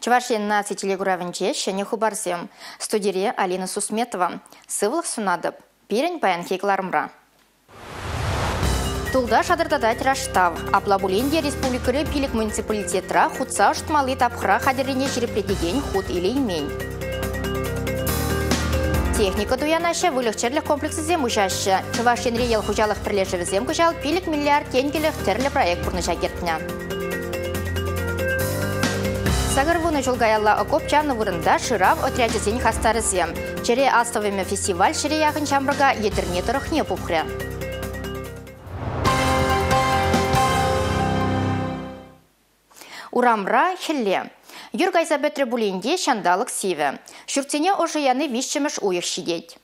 Чӑваш Ен наци телекуравӗнче ҫӗнӗ хыпарсем. Студире Алина Сусметова. Сывлӑх сунатӑп. Пирӗн паянхи кӑларӑмра. Тулта шатӑртатать раштав. Апла пулин те республикӑри пилӗк муниципалитетра хутса ӑшӑтмалли тапхӑра хатӗррине ҫирӗплетекен хут илеймен. Техника туянаҫҫӗ, выльӑх-чӗрлӗх комплексӗсем уҫаҫҫӗ. Чӑваш Енри ял хуҫалӑх пӗрлешӗвӗсем кӑҫал 5 миллиард тенкӗлӗх тӗрлӗ проект пурнӑҫа кӗртнӗ. 80 ҫул каялла окоп чавнӑ вырӑнта шырав отрячӗсен хастарӗсем. Чӗре астӑвӑмӗ фестиваль ҫӗре яхӑн ҫамрӑка Етӗрне тӑрӑхне пухрӗ. Урамра хӗлле. Юр кайса пӗтрӗ пулин те ҫанталӑк сивӗ. Ҫуртсене ӑшӑ яни виҫҫӗмӗш уйӑх ҫитет.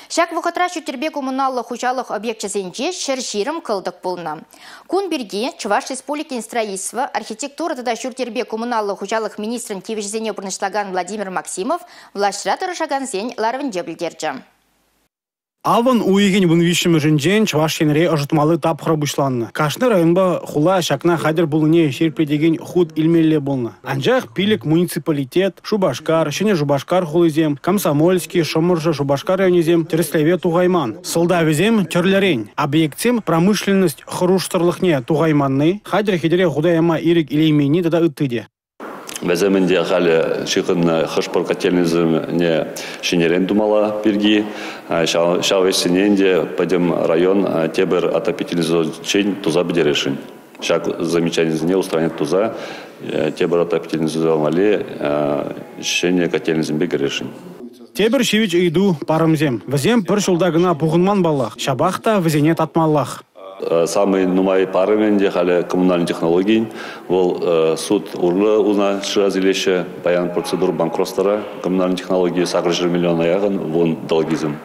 Ҫак вӑхӑтра ҫӳт-тӗрпе коммуналлӑ хуҫалӑх объекчӗсенче 120 кӑлтӑк пулнӑ. Кун пирки Чӑваш Республикин строительство, архитектура тата ҫурт-йӗрпе коммуналлӑ хуҫалӑх министрӗн тивӗҫӗсене пурнӑҫлакан Владимир Максимов влаҫра тӑрӑшакансен ларӑвӗнче пӗлтерчӗ. Авӑн уйӑхӗн 13-мӗшӗнчен Чӑваш Енре ӑшӑтмалли тапхӑр пуҫланнӑ. Кашни районпа хула ҫакна хатӗр пулнине ҫирӗплетекен хут илмелле пулнӑ. Анчах 5 муниципалитет, Шупашкар, Ҫӗнӗ Шупашкар хулисем, Комсомольски, Шӑмӑршӑ, Шупашкар районӗсем тӗрӗслеве тухайман. Сӑлтавӗсем тӗрлӗрен. Объектсем промышленность хӑрушсӑрлӑхне тухайманни, хатӗр-хӗтӗре хута яма ирӗк илейменни тата ытти те. Вӗсем ӗнтӗ халӗ ҫыхӑннӑ хӑш-пӗр котельнӑйсене ҫӗнӗрен тумалла пирки. Ҫав ӗҫсене ӗнтӗ пӗтӗм район тепӗр отопительный сезонччен туса пӗтересшӗн. Ҫак замечанисене устранить туса тепӗр отопительный сезон валли ҫӗнӗ котельнӑйсемпе кӗресшӗн. Тепӗр ҫивӗч ыйту – парӑмсем. Вӗсем пӗр ҫулта кӑна пухӑнман паллах, ҫапах та вӗсене татмаллах. Самый нумай парӑмӗ ӗнтӗ халӗ коммунальный технологийӗн. Вӑл суд урлӑ уна шыраса илеҫҫӗ. Паян процедура банкротствӑра коммунальный технологи 800 миллиона яхӑн вон долгисем.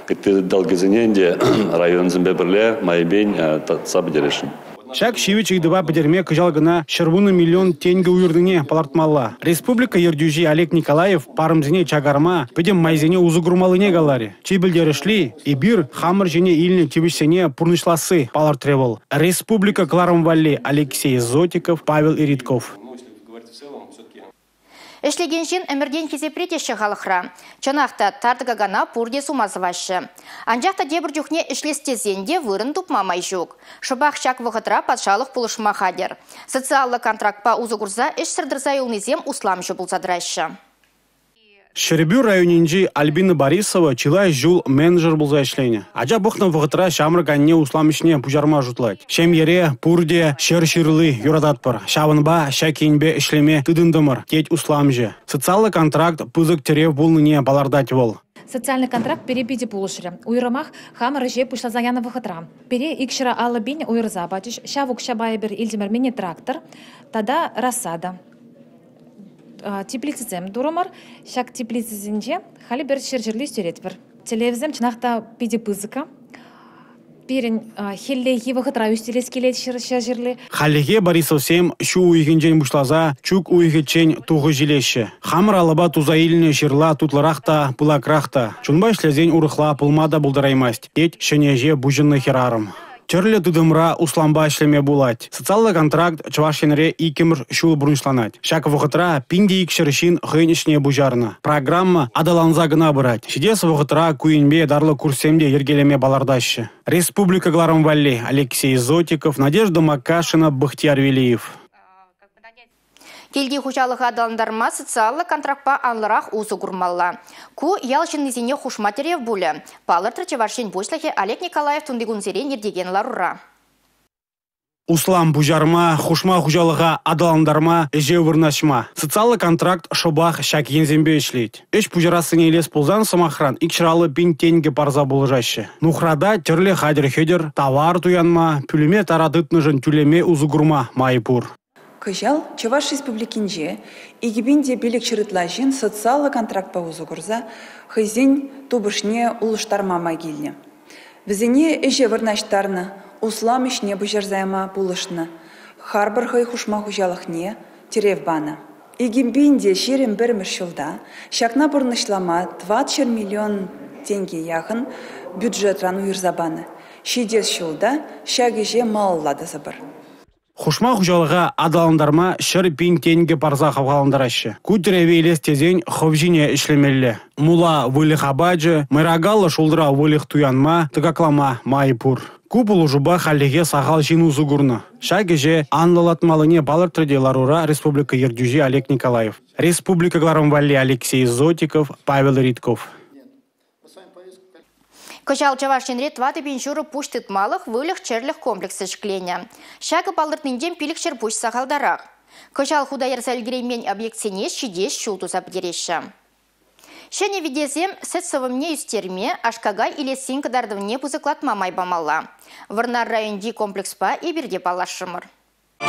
Ытти долгисене ӗнтӗ районсемпе пӗрле майӗпен татса пӗтересшӗн. Ҫак ҫивӗч ыйтӑва пӗтерме кӑҫал кӑна 110 миллион тенкӗ уйӑрнине палӑртмалла. Республика ертӳҫи Олег Николаев парӑмсене чакарма пӗтӗм майсене усӑ курмаллине каларӗ. Чи пӗлтерӗшли – эпир хамӑр ҫине илнӗ тивӗҫсене пурнӑҫласси, палӑртрӗ вӑл. Республика кӑларӑм валли Алексей Зотиков, Павел Иритков. Ӗҫлекен ҫын ӗмӗртен хисепре теҫҫӗ халӑхра. Чӑнах та, тар тӑкакана пурте сума сӑваҫҫӗ. Анчах та тепӗр чухне ӗҫлес тесен те вырӑн тупма май ҫук. Шӑпах ҫак вӑхӑтра патшалӑх пулӑшма хатӗр. Социаллӑ контрактпа усӑ курса ӗҫсӗр тӑрса юлнисем усламҫӑ пулса тӑраҫҫӗ. Ҫӗрпӳ районӗнчи Альбина Борисова чылай ҫул менеджер пулса ӗҫленӗ. Ача пӑхнӑ вӑхӑтра ҫамрӑк анне услам ӗҫне пуҫарма шутлать. Ҫемьере пурте ҫӗр ҫырли юрататпӑр. Ҫавӑнпа ҫак енпе ӗҫлеме тытӑнтӑмӑр, тет усламҫӑ. Социаллӑ контракт пысӑк тӗрев пулнине палӑртать вӑл. Социальный контракт пире питӗ пулӑшрӗ. Уйрӑмах хамӑр ӗҫе пуҫласа янӑ вӑхӑтра. Пире 250 пин уйӑрса пачӗҫ. Ҫав укҫапа эпир илтӗмӗр мини-трактор тата рассада. Теплицӑсем турӑмӑр. Ҫак теплицӑсенче халӗ пӗр ҫӗр ҫырли ӳстеретпӗр. Тӗллевсем чӑнах та питӗ пысӑка. Пирӗн хӗллехи вӑхӑтра ӳстерес килет ҫӗр ҫырли. Хальлӗхе Борисовсем ҫу уйӑхӗнчен пуҫласа чӳк уйӑхӗччен тухӑҫ илеҫҫӗ. Хамӑр алӑпа туса илнӗ ҫырла тутлӑрах та, пылакрах та. Чунпа ӗҫлесен урӑхла пулма та пултараймасть, тет ҫӗнӗ ӗҫе пуҫӑннӑ хӗрарӑм. Тӗрлӗ тытӑмра услампа ӗҫлеме пулать. Социаллӑ контракт Чӑваш Енре иккӗмӗш ҫул пурнӑҫланать. Ҫак вӑхӑтра 1200 ҫын хӑйӗн ӗҫне пуҫарнӑ. Программа аталанса кӑна пырать. Ҫитес вӑхӑтра ку енпе ятарлӑ курссем те йӗркелеме палӑртаҫҫӗ. Республика кӑларӑм валли Алексей Зотиков, Надежда Макашина, Бахтияр Велиев. Килти хуҫалӑха аталантарма социаллӑ контрактпа анлӑрах усӑ курмалла. Ку ял ҫыннисене хушма тӗрев пулӗ, палӑртрӗ Чӑваш Ен Пуҫлӑхӗ Олег Николаев тунтикунсерен иртекен ларура. Услам пуҫарма, хушма хуҫалӑха аталантарма, ӗҫе вырнаҫма. Социаллӑ контракт шӑпах ҫак енсемпе ӗҫлет. Ӗҫ пуҫарассине илес пулсан, сӑмахран, 250 пин тенкӗ парса пулӑшаҫҫӗ. Нухрата тӗрлӗ хатӗр-хӗтӗр, тавар туянма, пӳлӗме тара тытнӑшӑн тӳлеме усӑ курма май пур. Кӑҫал Чӑваш Республикинче 2500 ытла ҫын социаллӑ контрактпа усӑ курса хӑйсен тупӑшне улӑштарма май килнӗ. Вӗсене ӗҫе вырнаҫтарнӑ, услам ӗҫне пуҫарса яма пулӑшнӑ, харпӑр хӑй хушма хуҫалӑхне тӗрев панӑ. 2021 ҫулта ҫакна пурнӑҫлама 400 миллион тенкӗ яхӑн бюджетран уйӑрса панӑ. Ҫитес ҫулта ҫак ӗҫе малалла тӑсӑпӑр. Хушма хуҫалӑха аталантарма 100 000 тенкӗ парса хавхалантараҫҫӗ. Ку тӗреве илес тесен хӑв ҫине ӗҫлемелле. Мула выльӑх апачӗ, мӑйракаллӑ шултра выльӑх туянма, тӑкаклама май пур. Ку пулӑшупа хальлӗхе сахал ҫын усӑ курнӑ. Ҫак ӗҫе анлӑлатмаллине палӑртрӗ те ларура республика ертӳҫи Олег Николаев. Республика кӑларӑм валли Алексей Зотиков, Павел Ритков. Кӑҫал Чӑваш Енре 4,5 пуҫ тытмалӑх выльӑх-чӗрлӗх комплексӗ ҫӗкленӗ. Ҫакӑ палӑртнинчен 500 пуҫ сахалтарах. Кӑҫал хута ярса ӗлкӗреймен объектсене ҫитес ҫул туса пӗтереҫҫӗ. Ҫӗнӗ витесем сӗт сӑвӑмне ӳстерме, аш-какай илессин кӑтартӑвне пысӑклатма май памалла. Вӑрнар районти комплекспа эпир те паллашрӑмӑр.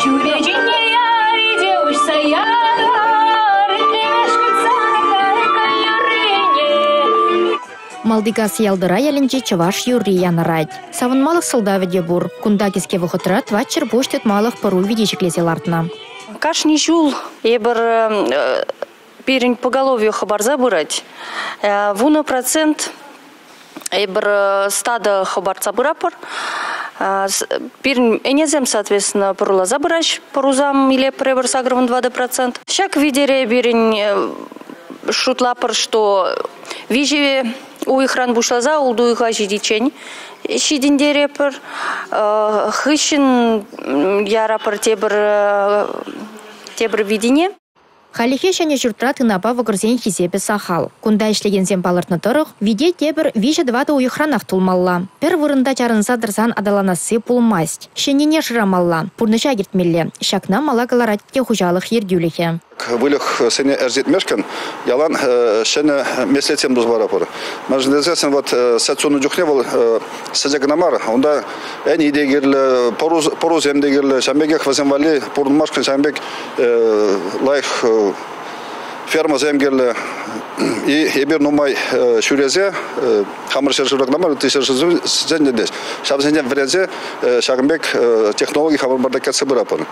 Чӳречине те уҫса ярар, Малтикас Ялтӑра ялӗнче чӑваш юрри янӑрать. Савӑнмалӑх сӑлтавӗ те пур. Кунта кӗске вӑхӑтра 400 пуҫ тытмалӑх пӑру вити ҫӗклесе лартнӑ. Кашни ҫул эпир пирӗн поголовье хӑпарса пырать. 10% эпир стадо хӑпартса пыратпӑр. Пирӗн ӗнесем, соответственно, пӑруласа пыраҫ. Пӑрусам илеппӗр эпир 84%. Ҫак витере пирӗн шутлапӑр, что 3 уйӑхран пуҫласа 6 уйӑха ҫитиччен ҫитӗнтерепӗр. Хыҫҫӑн ярапӑр тепӗр витине. Хальлӗхе ҫӗнӗ ҫуртра тынапа вӑкӑрсен хисепӗ сахал. Кунта ӗҫлекенсем палӑртнӑ тӑрӑх, вите тепӗр 3-4 уйӑхранах тулмалла. Пӗр вырӑнта чарӑнса тӑрсан аталанасси пулмасть. Ҫӗннине шырамалла, пурнӑҫа кӗртмелле. Ҫакна мала кӑларать те хуҫалӑх ертӳлӗхӗ. Выльӑхсене ӗрчетмешкӗн ялан ҫӗнӗ меслетсем туса паратпӑр. Мӗншӗн тесен вот сӗт суннӑ чухне вӑл сӗчӗ кӑна мар, унта ӗни те кирлӗ, пӑрусем те кирлӗ. Ҫавӑн пекех вӗсем валли пурӑнмашкӑн ҫавӑн пек лайӑх фермӑсем кирлӗ. Эпир нумай ҫӳресе хамӑр ҫӗршывра кӑна мар, ытти ҫӗршывсен те ҫавсенчен вӗренсе ҫакӑн пек технологи хамӑр пата кӗртсе пыратпӑр.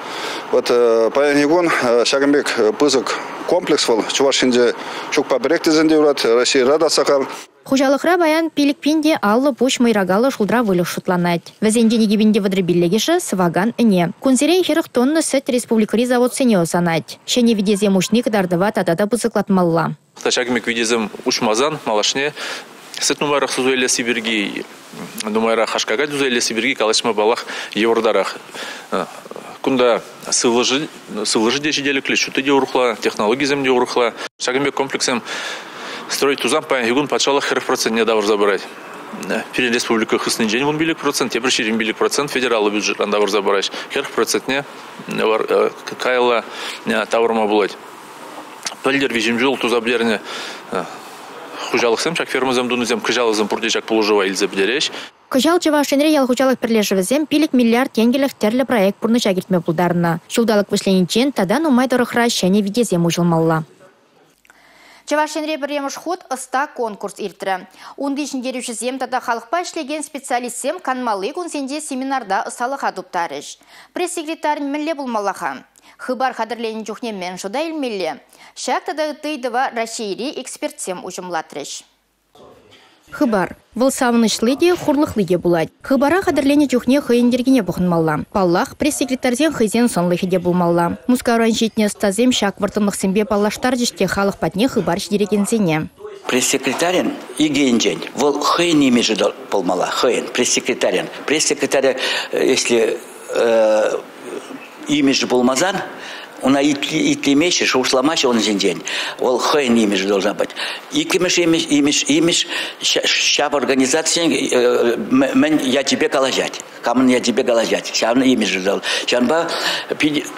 Вот паянхи кун ҫакӑн пек пысӑк комплекс вӑл Чӑваш Енре ҫукпа пӗрех тесен те юрать, Российӑра та сахал. Хуҫалӑхра паян 5 050 пуҫ мӑйракаллӑ шултра выльӑх шутланать. Вӗсенчен 2035-шӗ сӑвакан ӗне. Кунсерен 40 тонна сӗт республикӑри заводсене ӑсанать. Ҫӗнӗ витесем уҫни кӑтартӑва тата та пысӑклатмалла. Ҫакӑн пек витесем уҫмасан малашне сӗт нумайрах суса илесси пирки, нумайрах аш-какай туса илесси пирки калаҫма паллах йывӑртарах. Кунта сывлӑшӗ те ҫителӗклӗ, ҫутти те урӑхла, технологисем те урӑхла. Ҫакӑн пек комплекссем строить тусан паянхи кун патшалӑх 40% тавӑрса парать. Пирӗн республика хыснинчен 15%, тепӗр 25% федераллӑ бюджетран тавӑрса параҫ. 40% каялла тавӑрма пулать. Пӗлтӗр виҫӗм ҫул туса пӗтернӗ хуҫалӑхсем, ҫак фермӑсем тунисем, кӑҫалӑсем пурте ҫак пулӑшӑва илсе пӗтереҫ. Кӑҫал Чӑваш Енре ял хуҫалӑх пӗрлешӗвӗсем 5 миллиард тенкӗлӗх тӗрлӗ проект пурнӑҫа кӗртме пултарнӑ. Ҫулталӑк вӗҫлениччен тата нумай тӑрӑхра ҫӗнӗ витесем уҫӑлмалла. Чӑваш Енре пӗрремӗш хут ӑста конкурс иртрӗ. Унти ҫӗнтерӳҫӗсем тата халӑхпа ӗҫлекен специалистсем канмалли кунсенче семинарта ӑсталӑха туптарӗҫ. Пресс-секретарӗн мӗнле пулмалла-ха? Хыпар хатӗрленӗ чухне мӗн шута илмелле? Ҫак тата ытти ыйтӑва Раҫҫейри экспертсем уҫӑмлатрӗҫ. Хыпар. Вӑл савӑнӑҫли те, хурлӑхли те пулать. Хыпара хатӗрленӗ чухне хӑйӗн йӗркине пӑхӑнмалла. Паллах, пресс-секретарьсен хӑйсен сӑнлӑхӗ те пулмалла. Мускавран ҫитнӗ ӑстасем ҫак вӑрттӑнлӑхсемпе паллаштарчӗҫ те халӑх патне хыпар ҫитерекенсене. Пресс-секретарӗн икӗ енчен вӑл хӑйӗн имиджӗ пулмалла, хӑйӗн пресс-секретарӗн. Пресс-секретарӗ, если имиджӗ пулмасан, уна итлемеҫҫӗ, шухӑшламаҫҫӗ ун ҫинчен. Вӑл хӑйӗн имиджӗ должна быть. Иккӗмӗш имидж ҫав организацин мӗн ячӗпе калаҫать, камӑн ячӗпе калаҫать, ҫавӑн имиджӗ. Ҫавӑнпа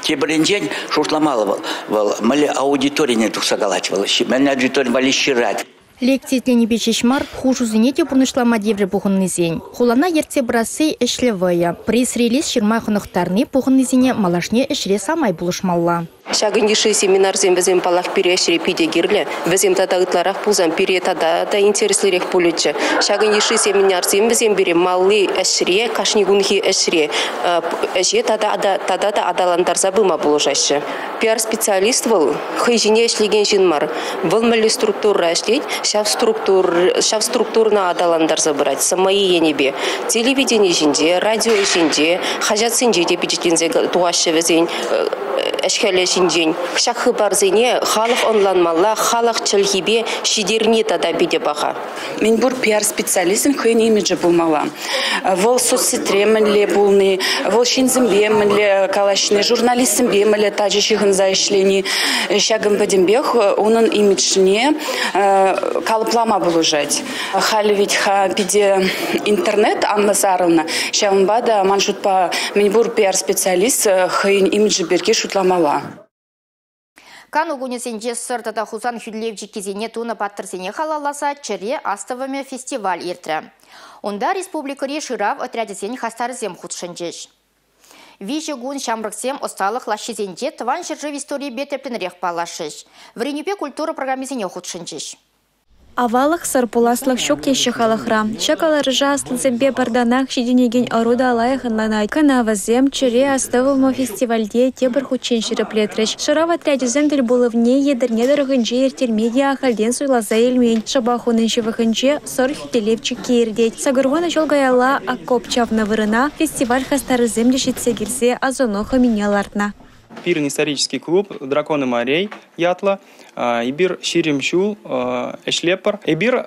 тепӗр енчен шухӑшламалла вӑл. Вӑл мӗнле аудиторине тухса калать, вӑл мӗнле аудитори валли ҫырать. Лекци итленипе ҫеҫ мар, хушусене те пурнӑҫлама тиврӗ пухӑннисен. Хулана ертсе пырасси ӗҫлӗ вӑйӑ. Пресс-релиз ҫырма хӑнӑхтарни пухӑннисене малашне ӗҫре самай пулӑшмалла. Ҫакӑн йышши семинарсем вӗсем, паллах, пире ӗҫре питӗ кирлӗ. Вӗсем тата ытларах пулсан пире тата та интереслӗрех пулӗччӗ. Ҫакӑн йышши семинарсем вӗсем пире малли ӗҫре, кашни кунхи ӗҫре ӗҫе тата та аталантарса пыма пулӑшаҫҫӗ. Пиар-специалист вӑл хӑй ҫине ӗҫлекен ҫын мар. Вӑл мӗнле структурӑра ӗҫлет, ҫав структурӑна аталантарса пырать самаи енӗпе. Телевидени ҫинче, радио ҫинче, хаҫатсенче те пичетленсе тухаҫҫӗ вӗсен ӗҫ-хӗлӗ ҫинчен. Ҫак хыпарсене халӑх ӑнланмалла, халӑх чӗлхипе ҫитерни тата питӗ паха. Мӗнпур пиар-специалистӑн хӑйӗн имиджӗ пулмалла. Вӑл соцсетьре мӗнле пулни, вӑл ҫынсемпе мӗнле калаҫни, журналистсемпе мӗнле тачӑ ҫыхӑнса ӗҫлени, ҫакӑн пӗтӗмпех унӑн имиджне калӑплама пулӑшать. Халӗ вӗт-ха питӗ интернет анлӑ сарӑлнӑ, ҫавӑнпа та ман шутпа мӗнпур пиар-специалист хӑйӗн имиджӗ пирки шутламалла. Кану кунӗсенче Сӑр тата Хусан хӳтӗлев чиккисене тунӑ паттӑрсене халалласа «Чӗре астӑвӑмӗ» фестиваль иртрӗ. Унта республикӑри шырав отрячӗсен хастарӗсем хутшӑнчӗҫ. 3 кун ҫамрӑксем ӑсталӑх лаҫҫисенче тӑван ҫӗршыв историйӗпе тӗплӗнрех паллашрӗҫ, вӗренӳпе культура программисене хутшӑнчӗҫ. Аваллӑхсӑр пуласлӑх ҫук теҫҫӗ халӑхра. Ҫак каларӑша аслисемпе пӗр танах ҫитӗнекен ӑру та лайӑх ӑнланать. Кӑна вӗсем «Чӗре астӑвӑмӗ» фестивальте тепӗр хутчен ҫирӗплетрӗҫ. Шырав отрячӗсен тӗл пулӑвне Етӗрне тӑрӑхӗнче ирттерме те ахальтен суйласа илмен. Шӑпах унӑн ҫывӑхӗнче Сӑр хӳтӗлев чикки иртет. 80 ҫул каялла окоп чавнӑ вырӑна фестиваль хастарӗсем те ҫитсе килсе асӑну хӑмине лартнӑ. Пирӗн исторический клуб «Драконы морей» ятлӑ. Эпир 20 ҫул ӗҫлеппӗр. Эпир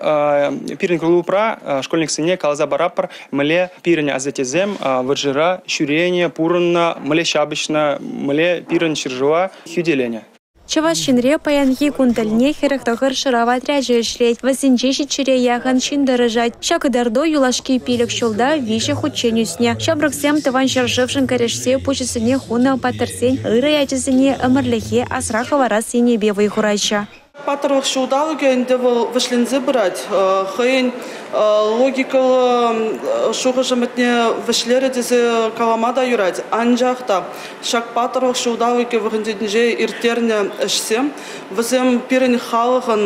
пирӗн клубра школьниксене каласа паратпӑр, мӗнле пирӗн асаттесем вӑрҫӑра ҫӳренӗ, пурӑннӑ, мӗнле ҫапӑҫнӑ, мӗнле пирӗн ҫӗршыва хӳтӗленӗ. Чӑваш Енре паянхи кун тӗлне 49 шырав отрячӗ ӗҫлет. Вӗсенче 700-е яхӑн ҫын тӑрӑшать. Ҫак кӑтарту юлашки 5 ҫулта 3 хутчен ӳснӗ. Ҫамрӑксем тӑван ҫӗршывшӑн кӗрешсе пуҫӗсене хунӑ паттӑрсен ырӑ ячӗсене ӗмӗрлӗхе асра хӑварас енӗпе вӑй хураҫҫӗ. Паттӑрлӑх ҫулталӑкӗ ӗнтӗ вӑл вӗҫленсе пырать. Хӑйӗн логикӑллӑ шухӑш-ӗмӗтне вӗҫлерӗ тесе калама та юрать. Анчах та ҫак паттӑрлӑх ҫулталӑкӗ вӑхӑтӗнче ирттернӗ ӗҫсем вӗсем пирӗн халӑхӑн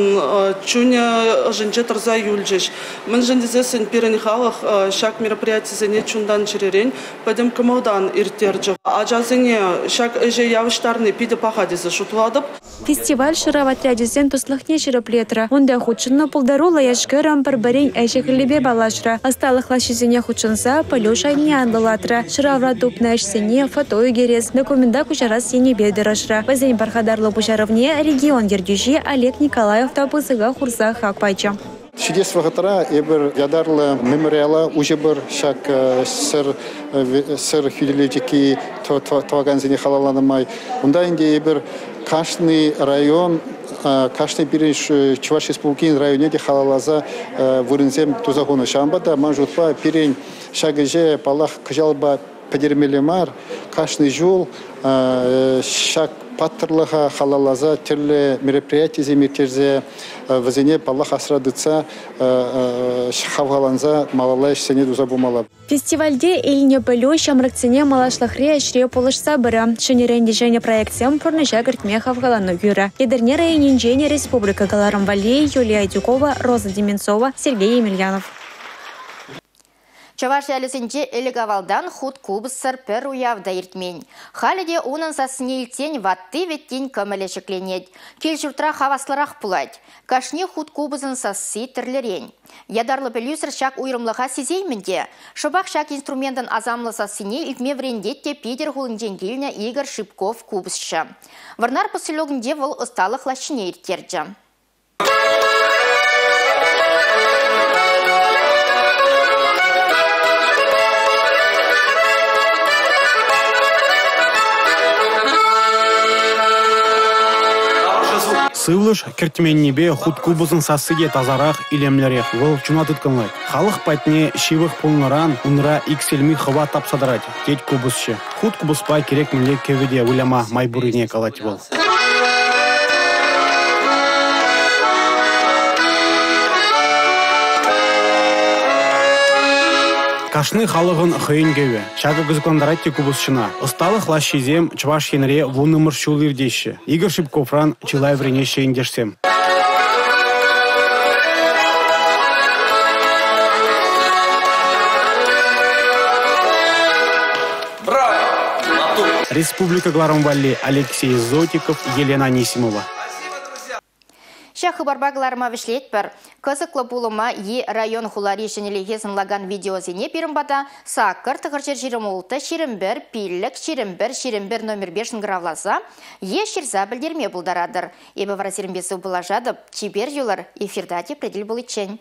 чунӗ ӑшӗнче тӑрса юлчӗҫ. Мӗншӗн тесессӗн пирӗн халӑх ҫак мероприятисене чунтан-чӗререн, пӗтӗм кӑмӑлтан ирттерчӗ. Ачасене ҫак ӗҫе явӑҫтарни питӗ паха тесе шутлатӑп. Фестиваль шырав отрячӗсен туслӑхне ҫирӗплетрӗ. Унта хутшӑннӑ пултаруллӑ яш-кӗрӗм пӗр-пӗрин ӗҫӗ-хӗлӗпе паллашрӗ. Ӑсталӑх лаҫҫисене хутшӑнса пӗлӳ шайне анлӑлатрӗ. Шыравра тупнӑ ӗҫсене фото ӳкерес, документа куҫарас енӗпе тӑрӑшрӗ. Вӗсен пархатарлӑ пуҫарӑвне регион ертӳҫи Олег Николаев та пысӑка хурса хак пачӗ. Ҫитес вӑхӑтра эпир ятарлӑ мемориала уҫӑпӑр. Ҫак Сӑр хӳтӗлев чикки тӑвакансене халалланӑ май. Унта ӗнтӗ эпир кашни район, кашни пирӗн Чӑваш Республикин районне те халалласа вырӑнсем туса хунӑ. Ҫавӑнпа та ман шутпа пирӗн ҫак ӗҫе, паллах, кӑҫалпа пӗтермелле мар. Кашни ҫул ҫак паттӑрлӑха халалласа тӗрлӗ мероприятисем ирттерсе вӗсене, паллах, асра тытса хавхаланса малалла ӗҫсене туса пымалла. Фестивальте илнӗ пӗлӳ ҫамрӑксене малашлӑхри ӗҫре пулӑшса пырӗ. Ҫӗнӗрен те ҫӗнӗ проектсем пурнӑҫа кӗртме хавхалану кӳрӗ. Етӗрне районӗнчен республика кӑларӑм валли Юлия Адюкова, Роза Деменцова, Сергей Емельянов. Чӑваш ялӗсенче ӗлӗк-авалтан хут купӑссӑр пӗр уяв та иртмен. Халӗ те унӑн сассине илтсен ватти-вӗттин кӑмӑлӗ ҫӗкленет. Кил-ҫуртра хаваслӑрах пулать. Кашни хут купӑсӑн сасси тӗрлӗрен. Ятарлӑ пӗлӳсӗр ҫак уйрӑмлӑха сисеймӗн те. Шӑпах ҫак инструментӑн асамлӑ сассине илтме вӗрентет те Питӗр хулинчен килнӗ Игорь Шипков купӑсҫӑ. Вӑрнар поселокӗнче вӑл ӑсталӑх лаҫҫине ирттерчӗ. Сывлӑш кӗртменнипе хут купӑсӑн сасси те тасарах, илемлӗрех. Вӑл чуна тыткӑнлать. Халӑх патне ҫывӑх пулнӑран унра иксӗлми хӑват тапса тӑрать, тет купӑсҫӑ. Хут купӑспа кирек мӗнле кӗвӗ те выляма май пуррине калать вӑл. Кашни халӑхӑн хӑйӗн кӗвӗ. Ҫакӑ кӑсӑклантарать те купӑсҫӑна. Ӑсталӑх лаҫҫисем Чӑваш Енре 10-мӗш ҫул иртеҫҫӗ. Игорь Шипковран чылай вӗренеҫҫӗ ентешсем. Республика кӑларӑм валли Алексей Зотиков, Елена Анисимова. Ҫак хыпарпа кӑларӑма вӗҫлетпӗр. Кӑсӑклӑ пулӑма е район-хулари ҫӗнӗлӗхе сӑнлакан видеосене пирӗн пата 8 926 21 5 21 21 номерпе шӑнкӑравласа е ҫырса пӗлтерме пултаратӑр. Эпӗ вара сирӗнпе сывпуллашатӑп. Чипер юлӑр, эфирта тепре тӗл пуличчен.